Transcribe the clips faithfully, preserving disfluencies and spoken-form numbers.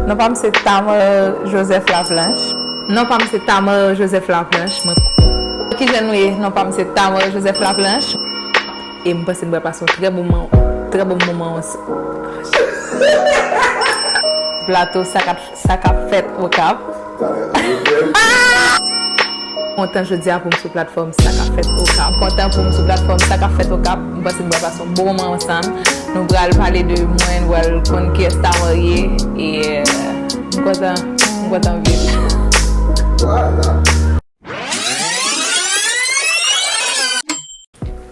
Non pa m se Tamar Joseph Laplanche. Non pa m se Tamar Joseph Laplanche. Mwen... Kijan nou ye? Non pa m se Tamar Joseph Laplanche. E m panse n pral pase yon trè bon moman, trè bon moman ansanm. Plato, sa k ap, sa k ap fèt Okap. Kontan jodi a pou m sou platfòm Sa k ap fèt Okap. Kontan pou m sou platfòm Sa k ap fèt Okap. M panse n pral pase yon bon moman ansanm. Nou pral pale de mwen, nou pral konn kiyès Tamar ye. E m kontan, m kontan anpil.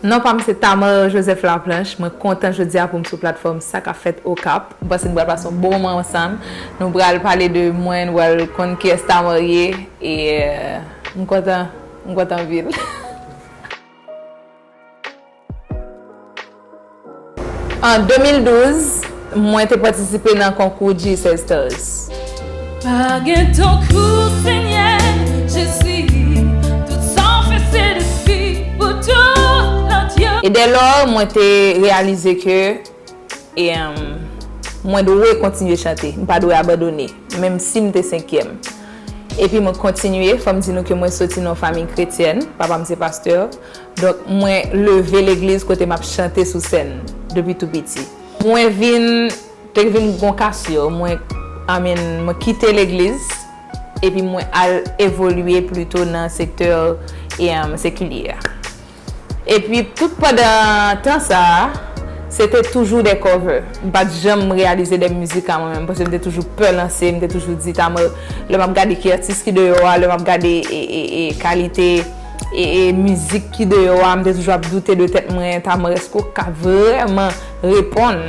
Non pa m se Tamar Joseph Laplanche. Mwen kontan jodi a pou m sou platfòm Sa k ap fèt Okap. M panse n pral pase yon bon moman ansanm. Nou pral pale de mwen, nou pral konn kiyès Tamar ye. E m kontan, m kontan anpil. An de mil douz, mwen te patisipe nan konkou G sèz Stars. Pa gen tankou Senyè Jezi, tout sa w fè se desi pou tout lòt yo. E dèlò, mwen te reyalize ke, e, em, mwen dwe kontinye chante, m pa dwe abandone, menm si m te senkyèm. Epi mwen kontinye, fò m di nou ke mwen soti nan yon fanmi kretyèn, papa m se pastè. Donk, mwen leve legliz kote m ap chante sou sèn depi tou piti. Mwen vin, te vin gon kasyon, mwen, I mean, mwen kite legliz, epi mwen al evolye plito nan sektè, e, em, sekilye a. Epi, tout pandan tan sa a, se te toujou de cover. M pa t janm reyalize de mizik a mwen menm, paske m te toujou pè lanse, m te toujou di, Tamar, lè m ap gade ki atis ki deyò a, lè m ap gade, e, e, e, kalite, e, e, mizik ki deyò a, m te toujou ap doute de tèt mwen, Tamar, èske w ka vrèman reponn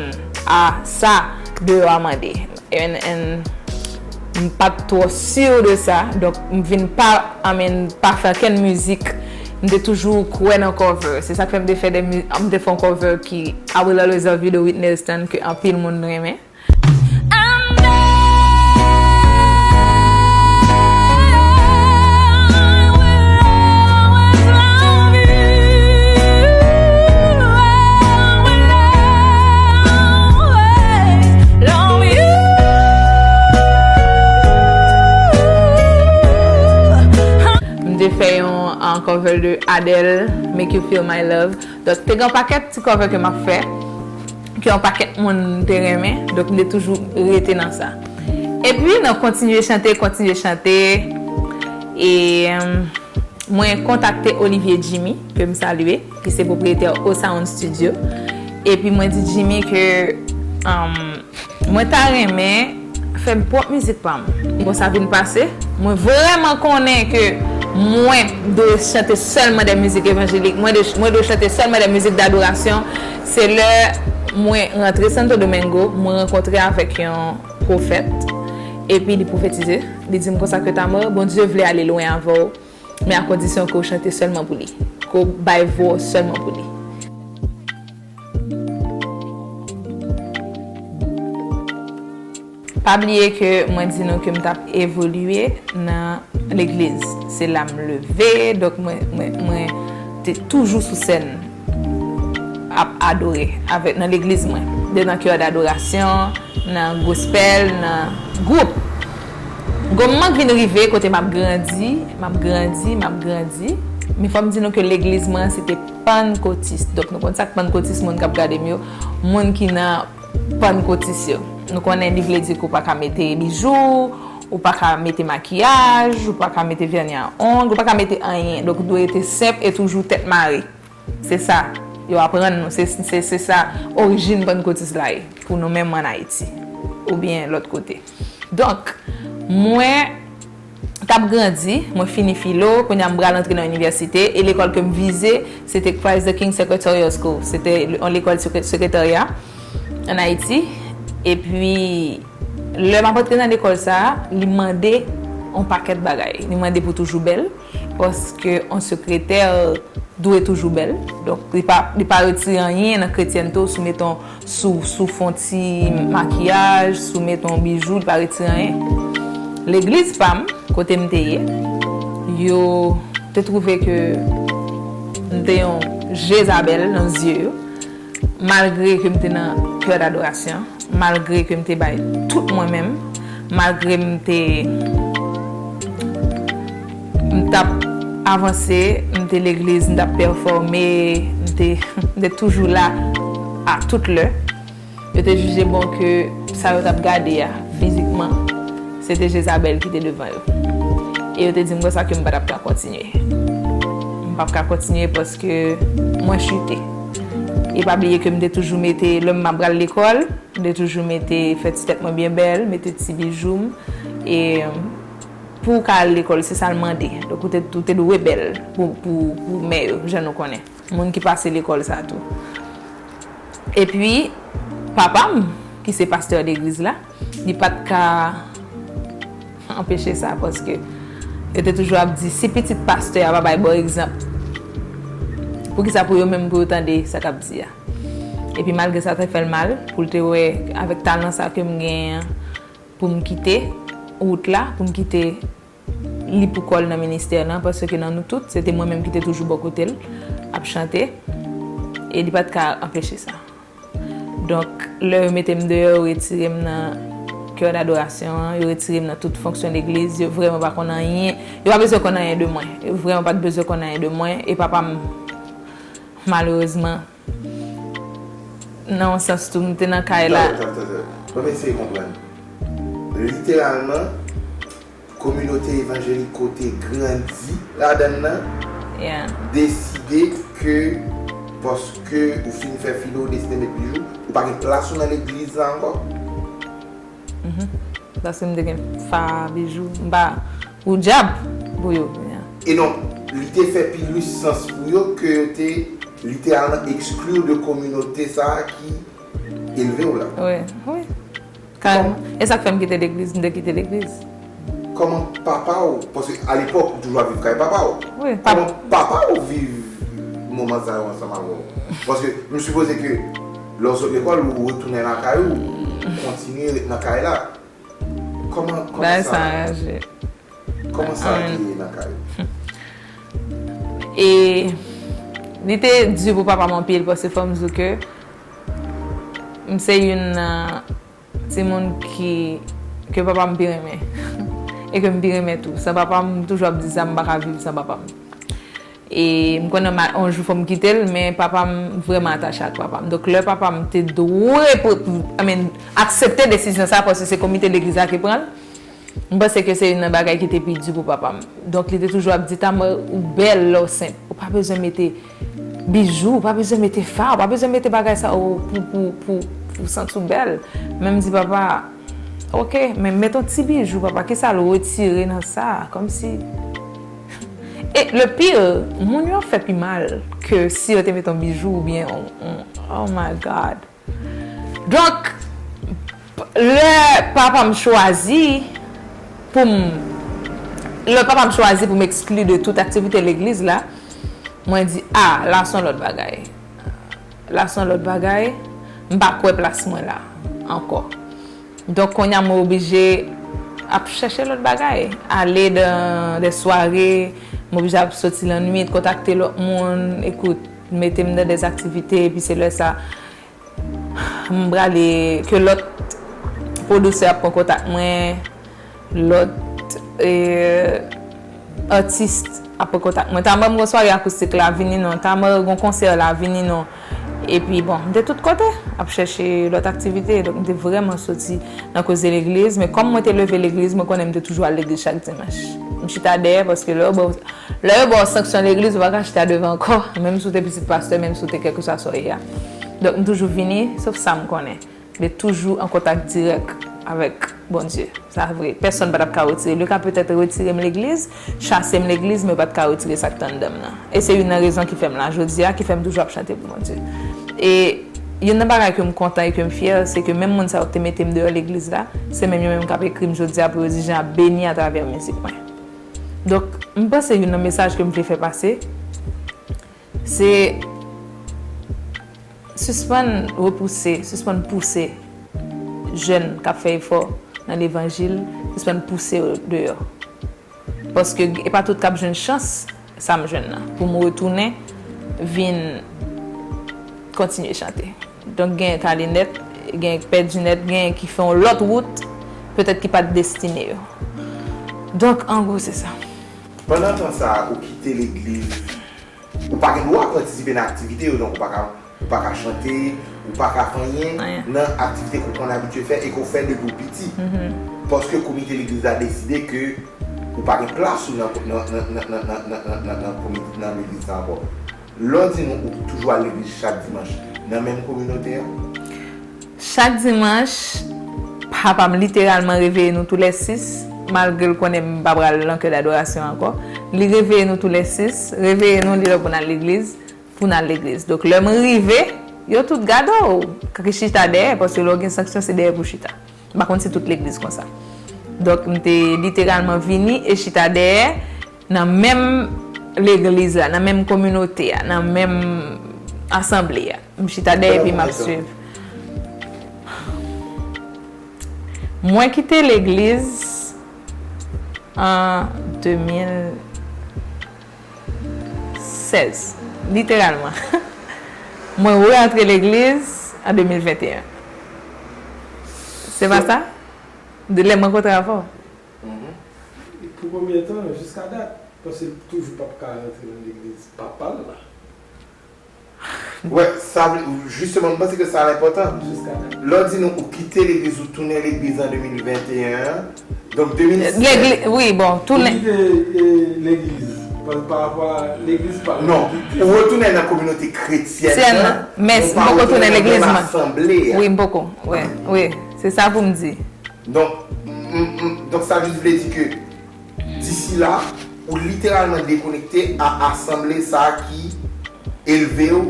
a sa deyò a mande? And, and m pa t twò si de sa, donk m vin pa, I mean, pa fè okenn mizik. M te toujou kwè nan cover. Se sa k fè m te fè de mi-, m te fè yon cover ki I Will Always Love You de Whitney Houston ke anpil moun renmen. M te fè yon, uh, cover de Adele, Make You Feel My Love. Donk, te gen yon pakèt ti cover ke m ap fè, ke yon pakèt moun te renmen. Donk, m te toujou rete nan sa. Epi, nan kontinye chante, kontinye chante, e, em, mwen kontakte Olivier Jimmy, ke m salye, ki se pwopriyetè O Sound Studio. Epi mwen di Jimmy ke, um, mwen ta renmen fè m pwòp mizik pa m. Konsa vin pase, mwen vrèman konnen ke mwen dwe chante sèlman de mizik evanjelik, mwen dwe, mwen dwe chante sèlman de mizik dadorasyon. Se lè mwen rantre Santo Domingo, mwen rankontre avèk yon pwofèt, epi li pwofetize, li di m konsa ke Tamar, Bondye vle ale lwen avè w, men a kondisyon ke w chante sèlman pou li, ke w bay vwa w sèlman pou li. Pa bliye ke mwen di nou ke m t ap evolye nan legliz. Se la m leve, donk mwen, mwen, mwen te toujou sou sèn ap adore avèk, nan legliz mwen, de nan kè dadorasyon, nan gospel, nan gwoup. Gon moman k vin rive kote m ap grandi, m ap grandi, m ap grandi. Men fò m di nou ke legliz mwen se te pannkotis. Donk nou konn sa k pannkotis, moun k ap gade m yo, moun ki nan pannkotis yo. Nou konnen li vle di ke w pa ka mete bijou, ou pa ka mete makiyaj, ou pa ka mete vèni a ong, ou pa ka mete anyen. Donk ou dwe rete senp e toujou tèt mare. Se sa yo aprann nou, se, se, se sa orijin pannkotis la ye, pou nou menm ann Ayiti, oubyen lòt kote. Donk, mwen t ap grandi, mwen fini filo, kounye a m pral antre nan inivèsite, e lekòl ke m vize, se te Christ the King Secretarial School, se te yon lekòl sekre-, sekretarya ann Ayiti. Epi, lè m ap antre nan lekòl sa a, li mande yon pakèt bagay. Li mande pou toujou bèl, paske yon sekretè dwe toujou bèl. Donk, li pa, li pa retire anyen nan kretyènte w si w mete yon, si w, si w fè yon ti makiyaj, si w mete yon bijou, li pa retire anyen. Legliz pa m, kote m te ye, yo te twouve ke m te yon Jezabèl nan zye yo. Malgre ke m te nan kè dadorasyon, malgre ke m te bay tout mwen menm, Malgre m te, m t ap avanse, m te legliz, m t ap pèfòme, m te, m te toujou la a tout lè. Yo te jije bon ke sa yo t ap gade a, fizikman, se te Jezabèl ki te devan yo. E yo te di m konsa ke m pa t ap ka kontinye. M p ap ka kontinye paske mwen chite. E pa bliye ke m te toujou mete, lè m ap pral lekòl, m te toujou mete, fè ti tèt mwen byen bèl, mete ti bijou m. E pou w ka al lekòl, se sa l mande. Donk, ou te, ou te dwe bèl pou, pou, pou mè yo, jan nou konnen. Moun ki pase lekòl sa tou. Epi, papa m, ki se pastè legliz la, li pa t ka anpeche sa, paske yo te toujou ap di, si pitit pastè a pa bay bon egzanp, poukisa pou yo menm pou yo tande sa k ap di a? Epi malgre sa te fè l mal, pou l te wè avèk talan sa ke m genyen an, pou m kite wout la, pou m kite li pou kò l nan ministè lan, paske nan nou tout, se te mwen menm ki te toujou bò kote l, ap chante, e li pa t ka anpeche sa. Donk, lè yo mete m deyò, yo retire m nan kè dadorasyon an, yo retire m nan tout fonksyon legliz, yo vrèman pa konn anyen, yo pa bezwen konn anyen de mwen, yo vrèman pa t bezwen konn anyen de mwen, e papa m, malerezman, nan yon sans tou, m te nan kay la. Tann, tann, tann, tann. Ban m eseye konprann. Literalman, kominote evanjelik ke w te grandi ladan l nan, yeah, deside ke paske ou fin fè filo, ou deside met bijou, ou pa gen plas ou nan legliz la ankò? Mhm. Paske m te gen fa, bijou, m pa, podyab pou yo. Yeah. E donk, li te fè pi plis sans pou yo ke yo te literalman ekskli w de kominote sa a ki elve w la. Wi, wi. Kareman. E sa k fè m kite legliz, m te kite legliz. Kòman papa w, paske alepòk ou toujou ap viv kay papa w. Wi, pap- Kòman papa w viv moman sa yo ansanm avè w? Paske m sipoze ke lè w sot lekòl, ou retounen lakay ou, ou kontinye ret nan kay la. Kòman, kòman bagay sa sa anraje? Kòman sa te ye nan kay ou? E li te di pou papa m anpil, paske fò m di w ke m se youn nan timoun ki, ke papa m pi renmen. E ke m pi renmen tou. San papa m, m toujou ap di sa, m pa ka viv san papa m. E m konnen ma-, yon jou fò m kite l, men papa m vrèman atache ak papa m. Donk, lè papa m te dwe, pou, pou, I mean, aksepte desizyon sa, paske se komite legliz la ki pran l, m panse ke se youn nan bagay ki te pi di pou papa m. Donk, li te toujou ap di, Tamar, ou bèl lè w senp. Ou pa bezwen mete bijou, ou pa bezwen mete fa, ou pa bezwen mete bagay sa yo pou, pou, pou, pou w santi w bèl. Men m di, papa, oke, men met yon ti bijou, papa, kisa l retire nan sa? Kòmsi. E le pire, moun yo ap fè pi mal ke si yo te met yon bijou oubyen yon, yon, oh my God. Donk, lè papa m chwazi pou m, lè papa m chwazi pou m ekskli de tout aktivite legliz la, mwen di, a, la se yon lòt bagay. La se yon lòt bagay. M pa kwè plas mwen la ankò. Donk, kounye a, mwen oblije ap chèche lòt bagay. Ale dan de sware, mwen oblije ap soti lannwit, kontakte lòt moun, ekout, mete m nan de aktivite, epi se lè sa, m prale ke lòt pwodisè ap pran kontak mwen, lòt, e, atis ap pran kontak mwen. Tamar, m gon sware akoustik la, vini non. Tamar, gon konsè la, vini non. Epi, bon, m te tout kote ap chèche lòt aktivite. Donk, m te vrèman soti nan koze legliz. Men kòm mwen te leve legliz, mwen konnen m te toujou al legliz chak dimanch. M chita dèyè, paske lè yo ba w Lè yo ba w sanksyon legliz, ou pa ka chita devan ankò, menm si w te pitit pastè, menm si w te kèlkeswa sa w ye a. Donk, m toujou vini, sof sa m konnen. M te toujou an kontak dirèk avèk Bondye. Sa vre, pèsonn pa t ap ka retire. Yo ka petèt retire m legliz, chase m legliz, men yo pa t ka retire sa k t anndan m nan. E se youn nan rezon ki fè m la jodi a, ki fè m toujou ap chante pou Bondye. E youn nan bagay ke m kontan e ke m fyè, se ke menm moun sa yo k te mete m deyò legliz la, se menm yo menm k ap ekri m jodi a pou yo di Jean ap beni atravè mizik mwen. Donk, m panse youn nan mesaj ke m vle fè pase, se sispann repouse, sispann pouse jèn k ap fè efò nan levanjil, sispann pouse yo deyò. Paske e pa tout k ap jwenn chans sa m jwenn nan, pou m retounen vin kontinye chante. Donk, genyen k ale nèt, genyen k pèdi nèt, genyen ki fè yon lòt wout, petèt ki pa t destine yo. Donk, an gwo, se sa. Pandan tan sa a, ou kite legliz, ou pa gen dwa patisipe nan aktivite yo, donk ou pa ka, ou pa ka chante, ou pa ka fè anyen nan aktivite ke w konn abitye fè e ke w fè depi w piti. Paske komite legliz la deside ke ou pa gen plas ou nan, nan, nan, nan, nan, nan, nan, nan komite, nan legliz la ankò. Lè w di nou ou toujou al legliz chak dimanch, nan menm kominote a? Chak dimanch, papa m literalman reveye nou toulèsis, malgre l konnen m pa pral nan kè dadorasyon ankò. Li reveye nou toulèsis, reveye nou, li lè pou n al legliz, pou n al legliz. Donk, lè m rive, yo tout gade w, ki chita dèyè, paske lè w gen sanksyon, se dèyè pou chita. M pa konn si tout legliz konsa. Donk, m te literalman vini e chita dèyè, nan menm legliz la, nan menm kominote a, nan menm asanble a. M chita dèyè epi m ap swiv. Mwen kite legliz an de mil sèz, literalman. Mwen re-antre legliz an de mil venteyen. Se pa sa? De lè m rankontre avè w. E pou konbyen tan, jiska dat? Paske l toujou p ap ka rantre nan legliz papa l la. Wè, sa vle, jisteman, m panse ke sa enpòtan. Jiska dat. Lè w di nou ou kite legliz, ou tounen legliz an de mil venteyen an, donk de mil sèz. Legliz, wi, bon, Ou tounen. kite e, legliz pa pa rapò a legliz pa. Non, ou retounen nan kominote kretyèn nan. Men m poko tounen legliz mwen. Asanble a. Wi, m poko. Wi, wi. Se sa pou m di. Donk, m, m, donk sa jis vle di ke disi la, ou literalman dekonekte a asanble sa a ki elve w,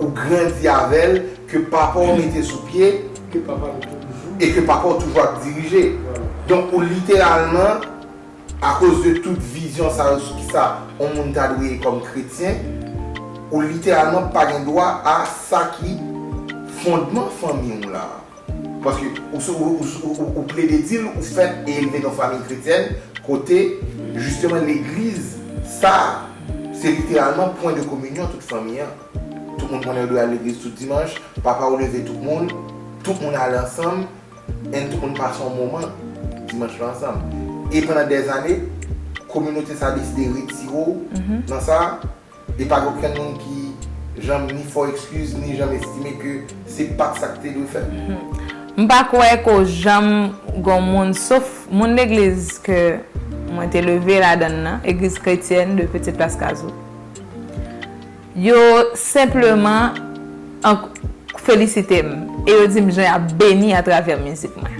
ou grandi avè l, ke papa w mete sou pye, Ke papa l toujou. e ke papa w toujou ap dirije. Vwala. Donk, ou literalman, akoz de tout vizyon sa yo sou kisa yon moun ta dwe ye kòm kretyen, ou literalman pa gen dwa a sa ki fondman fanmi w la. Paske ou, ou, ou, ou, ou, ou plede di l, ou fèt e elve nan fanmi kretyèn, kote, jisteman, legliz, sa, se literalman pwen de kominyon tout fanmi an. Tout moun konnen yo dwe al legliz tout dimanch, papa w leve tout moun, tout moun ale ansanm, and tout moun pase yon moman dimanch la ansanm. E pandan dèzane, kominote sa deside retire w nan sa, e pa gen okenn moun ki janm ni fè w ekskiz, ni janm estime ke se pa t sa k te dwe fèt. M pa kwè ke w janm gon moun, sof moun legliz ke mwen te leve ladan l nan, egliz kretyèn de Petite Place Kazou. Yo senpleman an, felisite m e yo di m jan y ap beni atravè mizik mwen.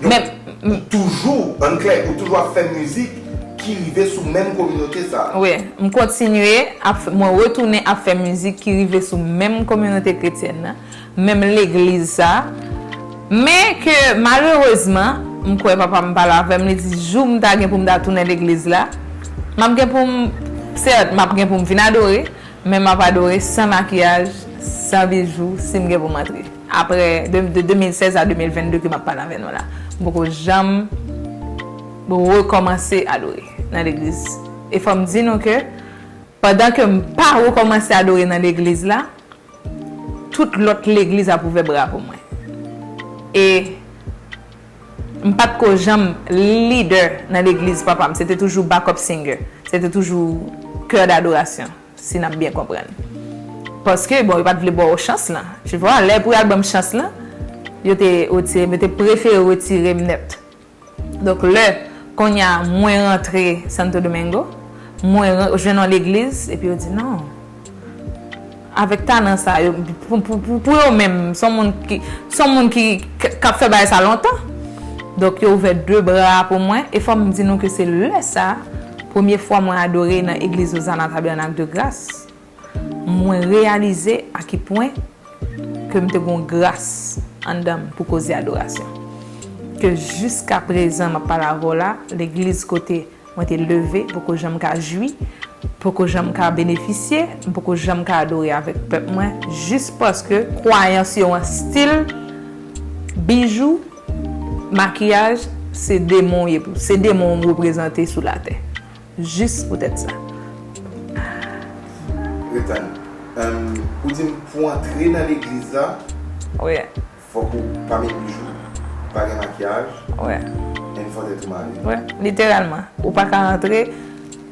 Men, ou toujou, ann klè, ou toujou ap fè mizik ki rive sou menm kominote sa a. Wi, m kontinye ap, mwen retounen ap fè mizik ki rive sou menm kominote kretyèn nan, menm legliz sa a. Men ke malerezman, m kwè papa m pale avè m, li di jou m ta gen pou m ta tounen legliz la, m ap gen pou m, sèt, m ap gen pou m vin adore, men m ap adore san makiyaj, san bijou, si m gen pou m antre. Apre, de, de de mil sèz a de mil vennde ke m ap pale avè nou la, m poko janm rekòmanse adore nan legliz. E fò m di nou ke, pandan ke m pa rekòmanse adore nan legliz la, tout lòt legliz ap ouvè bra pou mwen. E m pa t ko janm lidè nan legliz papa m. Se te toujou backup singer. Se te toujou kè dadorasyon, si n ap byen konprann. Paske, bon, yo pa t vle ba w chans lan. Tu vois, lè pou y al ban m chans lan, yo te retire m, yo te prefere retire m nèt. Donk, lè kounye a mwen rantre Santo Domingo, mwen ran-, jwenn yon legliz, epi yo di non. Avèk talan sa yo, pou, pou, pou, pou yo menm, se yon moun ki, se yon moun ki, k-, k ap fè bagay sa lontan. Donk, yo ouvè de bra pou mwen, e fò m di nou ke se lè sa, premye fwa mwen adore nan egliz Ozana Tabernak de Gras, mwen reyalize a ki pwen ke m te gon gras anndan m pou koze adorasyon. Ke jiska prezan m ap pale avè w la, legliz kote mwen te leve, poko janm ka jwi, poko janm ka benefisye, m poko janm ka adore avèk pèp mwen, jis paske kwayans yo an stil, bijou, makiyaj, se demon w ye pou, se demon w reprezante sou latè. Jis poutèt sa. Ret tann. Em, ou di m pou antre nan legliz la, Wi. Fòk ou pa met bijou. Pa gen makiyaj. Wè. And for the to marry. Wè, literalman. Ou pa ka rantre.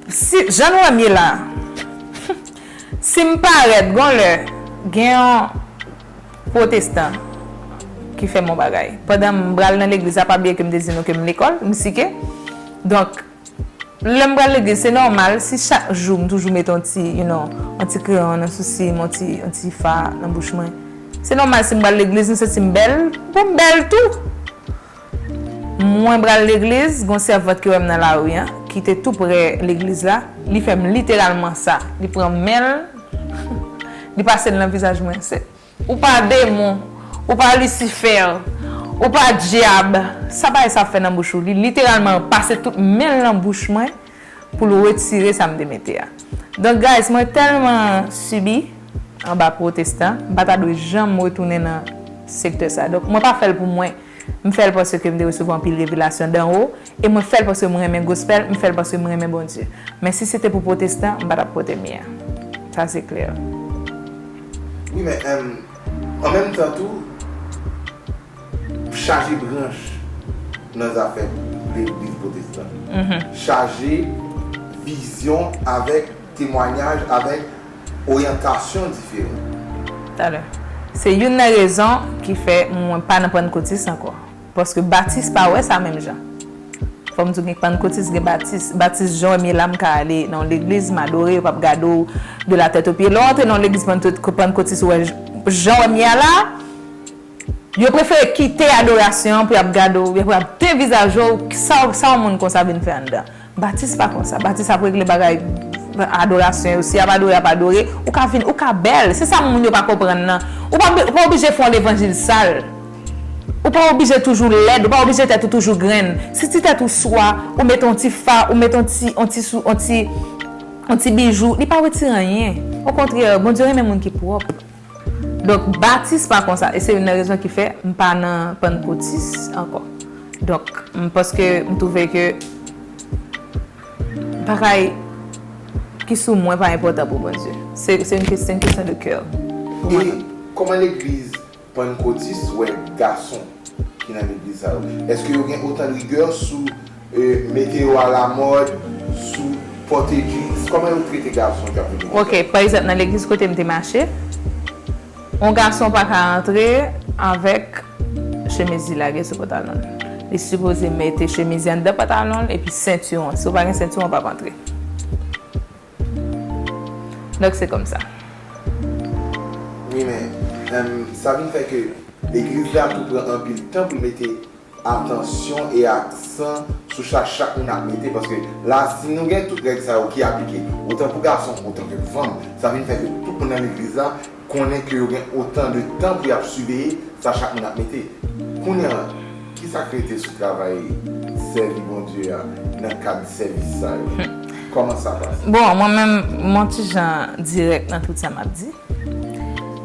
Si, jan nou wè m ye la, si m parèt, gon lè, gen yon pwotestan ki fè m yon bagay. Pandan m pral nan legliz la, pa bliye ke m te di nou ke m lekòl, m sike. Donk, lè m pral legliz, se nòmal si chak jou m toujou mete yon ti, you know, yon ti kreyon nan sousi m, yon ti, yon ti fa nan bouch mwen. Se nòmal si m pral legliz, m santi m bèl, pou m bèl tou. Mwen pral legliz, gon sèvant ki wè m nan lari an, ki te tou prè legliz la, li fè m literalman sa. Li pran men l, li pase l nan vizaj mwen. Se, ou pa demon, ou pa Lisifè, ou pa dyab. Sa bagay sa fè nan bouch ou? Li literalman pase tout men l nan bouch mwen pou l retire sa m te mete a. Donk, guys, mwen tèlman sibi anba pwotestan, m pa ta dwe janm retounen nan sektè sa. Donk, mwen pa fè l pou mwen. M fè l paske m te resevwa anpil revelasyon danwo, e mwen fè l paske m renmen gospel, m fè l paske m renmen Bondye. Men si se te pou pwotestan, m pa t ap pote mi a. Sa se klè. Wi, men, em, an menm tan tou, chaje branch nan zafè legliz pwotestan. Chaje vizyon avèk temwayaj, avèk oryantasyon diferan. Talè. Se youn nan rezon ki fè mwen pa nan pannkotis ankò. Paske batis pa wè sa menm jan. Fò m di w gen pannkotis, gen batis. Batis jan w wè m ye la, m ka ale nan yon legliz, m adore, yo p ap gade w de la tèt o pye. Lè w antre nan yon legliz pannkotis, ou wè jan w wè m ye a la, yo prefere kite adorasyon an pou y ap gade w, y ap devizaje w, sa, sa yon moun konsa vin fè anndan. Batis pa konsa. Batis ap regle bagay adorasyon yo. Si y ap adore, y ap adore. Ou ka vin, ou ka bèl. Se sa moun yo pa konprann nan. Ou pa, ou pa oblije fè yon levanjil sal. Ou pa oblije toujou lèd, ou pa oblije tèt ou toujou grenn. Si ti tèt ou swa, ou mete yon ti fa, ou mete yon ti, yon ti sou, yon ti, yon ti bijou, li pa retire anyen. Okontrè, Bondye renmen moun ki pwòp. Donk, batis pa konsa. E se youn nan rezon ki fè m pa nan pannkotis ankò. Donk, m, paske m twouve ke bagay ki sou mwen pa enpòtan pou Bondye. Se, se yon kes-, se yon kesyon de kè pou mwen. E kòman legliz pannkotis wè gason ki nan legliz sa yo? Èske yo gen otan rigè sou, e, mete yo alamòd, sou pòte jeans? Kòman yo trete gason k ap vini konsa? Ok, pa egzanp, nan legliz kote m te mache, yon gason pa ka antre avèk chemiz li lage sou pantalon l. Li sipoze mete chemiz li anndan pantalon l epi sentiwon. Si w pa gen sentiwon, w p ap antre. Donk, se kòmsa. Wi, men, em, sa vin fè ke legliz la tou pran anpil tan pou l mete atansyon e aksan sou sa chak moun ap mete, paske la, si nou gen tout règ sa yo ki aplike, otan pou gason, otan ke pou fanm, sa vin fè ke tout moun nan legliz la konnen ke yo gen otan de tan pou y ap siveye sa chak moun ap mete. Kounye a, ki sa k rete sou travay sèvi Bondye a nan kad sèvis sa yo? Kòman sa pase? Bon, mwen menm, mwen ti jan dirèk nan tout sa m ap di.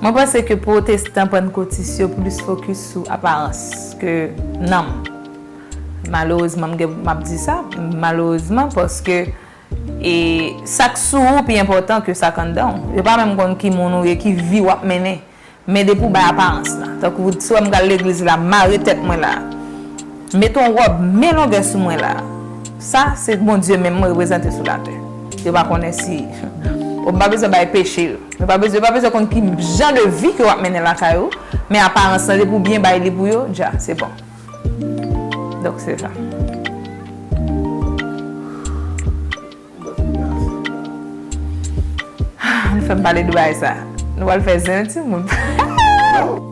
Mwen panse ke pwotestan pannkotis yo plis fokis sou aparans ke nanm. Malerezman, m gen, m ap di sa, malerezman, paske e sa k sou ou pi enpòtan ke sa k anndan w. Yo pa menm konn ki moun ou ye, ki vi w ap mennen. Men depi w bay aparans la, tankou si w wè m pral legliz la, mare tèt mwen la, mete yon wòb men longè sou mwen la, sa se Bondye menm mwen reprezante sou latè. Yo pa konnen si, ou pa bezwen bay peche yo. Yo pa bezwen, yo pa bezwen konn ki jan de vi ke w ap mennen lakay ou, men aparans lan, depi w byen bay li pou yo, dja, se bon. Donk, se sa. Nou fè m pale de bagay sa. Nou pral fè zen yon timoun.